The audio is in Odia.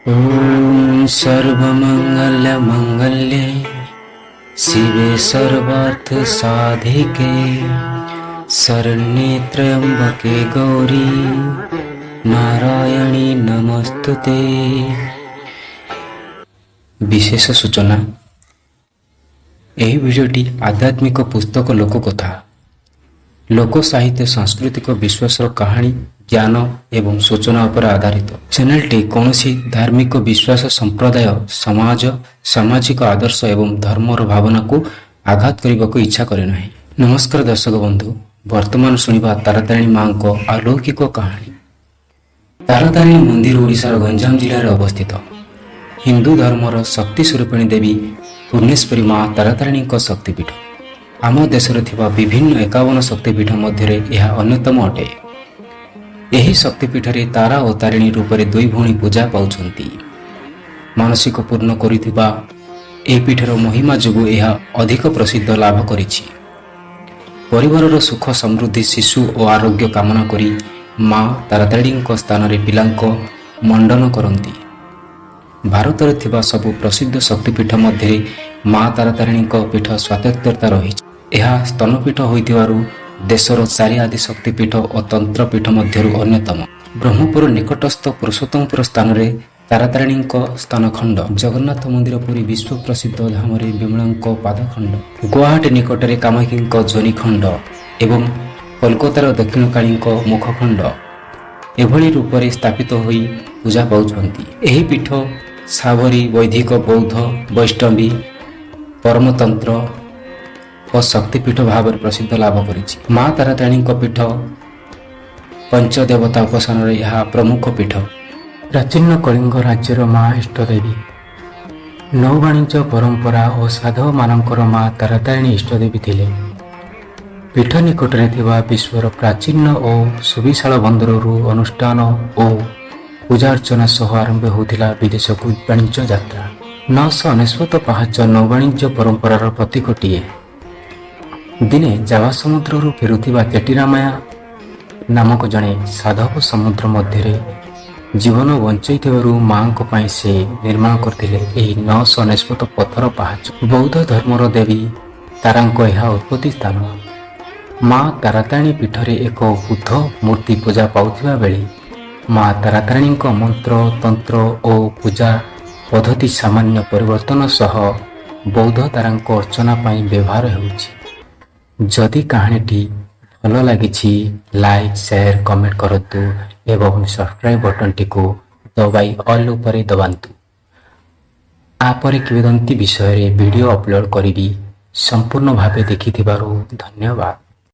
ॐ सर्वमङ्गलमङ्गल्ये शिवे सर्वार्थसाधिके शरण्ये त्र्यम्बके गौरी नारायणी नमोऽस्तुते। ବିଶେଷ ସୂଚନା: ଏହି ଭିଡ଼ିଓଟି ଆଧ୍ୟାତ୍ମିକ ପୁସ୍ତକ, ଲୋକକଥା, ଲୋକ ସାହିତ୍ୟ, ସାଂସ୍କୃତିକ ବିଶ୍ୱାସର କାହାଣୀ, ଜ୍ଞାନ ଏବଂ ସୂଚନା ଉପରେ ଆଧାରିତ। ଚ୍ୟାନେଲଟି କୌଣସି ଧାର୍ମିକ ବିଶ୍ୱାସ, ସମ୍ପ୍ରଦାୟ, ସମାଜ, ସାମାଜିକ ଆଦର୍ଶ ଏବଂ ଧର୍ମର ଭାବନାକୁ ଆଘାତ କରିବାକୁ ଇଚ୍ଛା କରେ ନାହିଁ। ନମସ୍କାର ଦର୍ଶକ ବନ୍ଧୁ, ବର୍ତ୍ତମାନ ଶୁଣିବା ତାରାତାରିଣୀ ମାଙ୍କ ଅଲୌକିକ କାହାଣୀ। ତାରାତାରିଣୀ ମନ୍ଦିର ଓଡ଼ିଶାର ଗଞ୍ଜାମ ଜିଲ୍ଲାରେ ଅବସ୍ଥିତ। ହିନ୍ଦୁ ଧର୍ମର ଶକ୍ତି ସ୍ୱରୂପିଣୀ ଦେବୀ ପୂର୍ଣ୍ଣେଶ୍ୱରୀ ମା ତାରାତାରିଣୀଙ୍କ ଶକ୍ତିପୀଠ। ଆମ ଦେଶରେ ଥିବା ବିଭିନ୍ନ 51 ଶକ୍ତିପୀଠ ମଧ୍ୟରେ ଏହା ଅନ୍ୟତମ ଅଟେ। ଏହି ଶକ୍ତିପୀଠରେ ତାରା ଓ ତାରିଣୀ ରୂପରେ ଦୁଇ ଭଉଣୀ ପୂଜା ପାଉଛନ୍ତି। ମାନସିକ ପୂର୍ଣ୍ଣ କରୁଥିବା ଏହି ପୀଠର ମହିମା ଯୋଗୁଁ ଏହା ଅଧିକ ପ୍ରସିଦ୍ଧ ଲାଭ କରିଛି। ପରିବାରର ସୁଖ ସମୃଦ୍ଧି, ଶିଶୁ ଓ ଆରୋଗ୍ୟ କାମନା କରି ମା ତାରାତାରିଣୀଙ୍କ ସ୍ଥାନରେ ପିଲାଙ୍କ ମଣ୍ଡନ କରନ୍ତି। ଭାରତରେ ଥିବା ସବୁ ପ୍ରସିଦ୍ଧ ଶକ୍ତିପୀଠ ମଧ୍ୟରେ ମା ତାରାତାରିଣୀଙ୍କ ପୀଠ ସ୍ୱାତନ୍ତ୍ରତା ରହିଛି। ଏହା ସ୍ତନପୀଠ ହୋଇଥିବାରୁ ଦେଶର ଚାରି ଆଦି ଶକ୍ତିପୀଠ ଓ ତନ୍ତ୍ରପୀଠ ମଧ୍ୟରୁ ଅନ୍ୟତମ। ବ୍ରହ୍ମପୁର ନିକଟସ୍ଥ ପୁରୁଷୋତ୍ତମପୁର ସ୍ଥାନରେ ତାରାତାରିଣୀଙ୍କ ସ୍ତନଖଣ୍ଡ, ଜଗନ୍ନାଥ ମନ୍ଦିର ପୁରୀ ବିଶ୍ୱ ପ୍ରସିଦ୍ଧ ଧାମରେ ବିମଳାଙ୍କ ପାଦଖଣ୍ଡ, ଗୁଆହାଟୀ ନିକଟରେ କାମାକ୍ଷୀଙ୍କ ଯୋନିଖଣ୍ଡ ଏବଂ କୋଲକାତାର ଦକ୍ଷିଣକାଳୀଙ୍କ ମୁଖଖଣ୍ଡ ଏଭଳି ରୂପରେ ସ୍ଥାପିତ ହୋଇ ପୂଜା ପାଉଛନ୍ତି। ଏହି ପୀଠ ସାବରୀ, ବୈଦିକ, ବୌଦ୍ଧ, ବୈଷ୍ଣବୀ, ପରମତନ୍ତ୍ର ଓ ଶକ୍ତିପୀଠ ଭାବରେ ପ୍ରସିଦ୍ଧ ଲାଭ କରିଛି। ମା ତାରାତାରିଣୀଙ୍କ ପୀଠ ପଞ୍ଚଦେବତା ଉପାସନାରେ ଏହା ପ୍ରମୁଖ ପୀଠ। ପ୍ରାଚୀନ କଳିଙ୍ଗ ରାଜ୍ୟର ମା ଇଷ୍ଟଦେବୀ, ନୌବାଣିଜ୍ୟ ପରମ୍ପରା ଓ ସାଧବମାନଙ୍କର ମା ତାରାତାରିଣୀ ଇଷ୍ଟଦେବୀ ଥିଲେ। ପୀଠ ନିକଟରେ ଥିବା ବିଶ୍ୱର ପ୍ରାଚୀନ ଓ ସୁବିଶାଳ ବନ୍ଦରରୁ ଅନୁଷ୍ଠାନ ଓ ପୂଜାର୍ଚ୍ଚନା ସହ ଆରମ୍ଭ ହେଉଥିଲା ବିଦେଶକୁ ବାଣିଜ୍ୟ ଯାତ୍ରା। 999 ପାହାଚ ନୌବାଣିଜ୍ୟ ପରମ୍ପରାର ପ୍ରତୀକଟିଏ। ଦିନେ ଜାଭା ସମୁଦ୍ରରୁ ଫେରୁଥିବା ଚେଟିରାମାୟା ନାମକ ଜଣେ ସାଧବ ସମୁଦ୍ର ମଧ୍ୟରେ ଜୀବନ ବଞ୍ଚାଇଥିବାରୁ ମାଙ୍କ ପାଇଁ ସେ ନିର୍ମାଣ କରିଥିଲେ ଏହି 999 ପଥର ପାହାଚ। ବୌଦ୍ଧ ଧର୍ମର ଦେବୀ ତାରାଙ୍କ ଏହା ଉତ୍ପତ୍ତି ସ୍ଥାନ। ମା ତାରାତାରିଣୀ ପୀଠରେ ଏକ ବୁଦ୍ଧ ମୂର୍ତ୍ତି ପୂଜା ପାଉଥିବା ବେଳେ ମା ତାରାତାରିଣୀଙ୍କ ମନ୍ତ୍ର, ତନ୍ତ୍ର ଓ ପୂଜା ପଦ୍ଧତି ସାମାନ୍ୟ ପରିବର୍ତ୍ତନ ସହ ବୌଦ୍ଧ ତାରାଙ୍କ ଅର୍ଚ୍ଚନା ପାଇଁ ବ୍ୟବହାର ହେଉଛି। ଯଦି କାହାଣୀଟି ଭଲ ଲାଗିଛି, ଲାଇକ୍, ସେୟାର, କମେଣ୍ଟ କରନ୍ତୁ ଏବଂ ସବସ୍କ୍ରାଇବ୍ ବଟନଟିକୁ ଦବାଇ ଅଲ୍ ଉପରେ ଦବାନ୍ତୁ। ୟାପରେ କିମ୍ବଦନ୍ତୀ ବିଷୟରେ ଭିଡ଼ିଓ ଅପଲୋଡ଼ କରିବି। ସମ୍ପୂର୍ଣ୍ଣ ଭାବେ ଦେଖିଥିବାରୁ ଧନ୍ୟବାଦ।